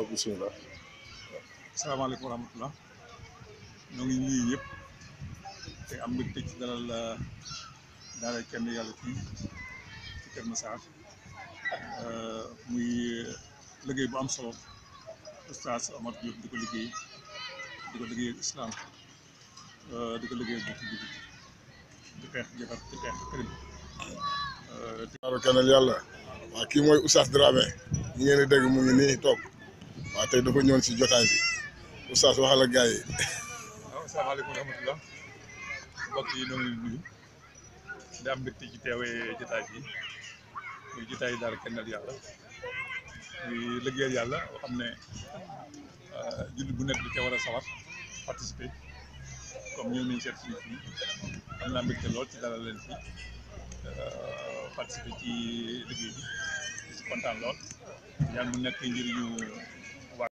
bismillah. Assalamualaikum warahmatullah. Ñoo ngi nuyu ñëpp te am mbégte ci dalal daara kenn yàlla fii ci Kër Massar muy liggéey bu am solo oustaz Amadou Diop di ko liggéey islam di ko liggéey bu tudd di xeex jabar di xeex kërim. Daara Kennal Yàlla waaw kii mooy Oustaz Dramé ñu ngeen di dégg mu ngi nii toog waaw tey dafa ñëwoon si jotaay bi oustaz waxal ak gars yi. waaw asalaamaaleykum wa rahmatullah mbokk yi ñoo ngi leen di nuyu di am mbégte ci teewee jotaay bi muy jotaay daara Kennal Yàlla muy liggéeyal yàlla boo xam ne jullit bu nekk di ca war a sawar participer comme ñoom ñu seet si fii am naa mbégte lool ci dalal leen fii participer ci liggéey bi di si kontaan lool ñaan mu nekk njëriñu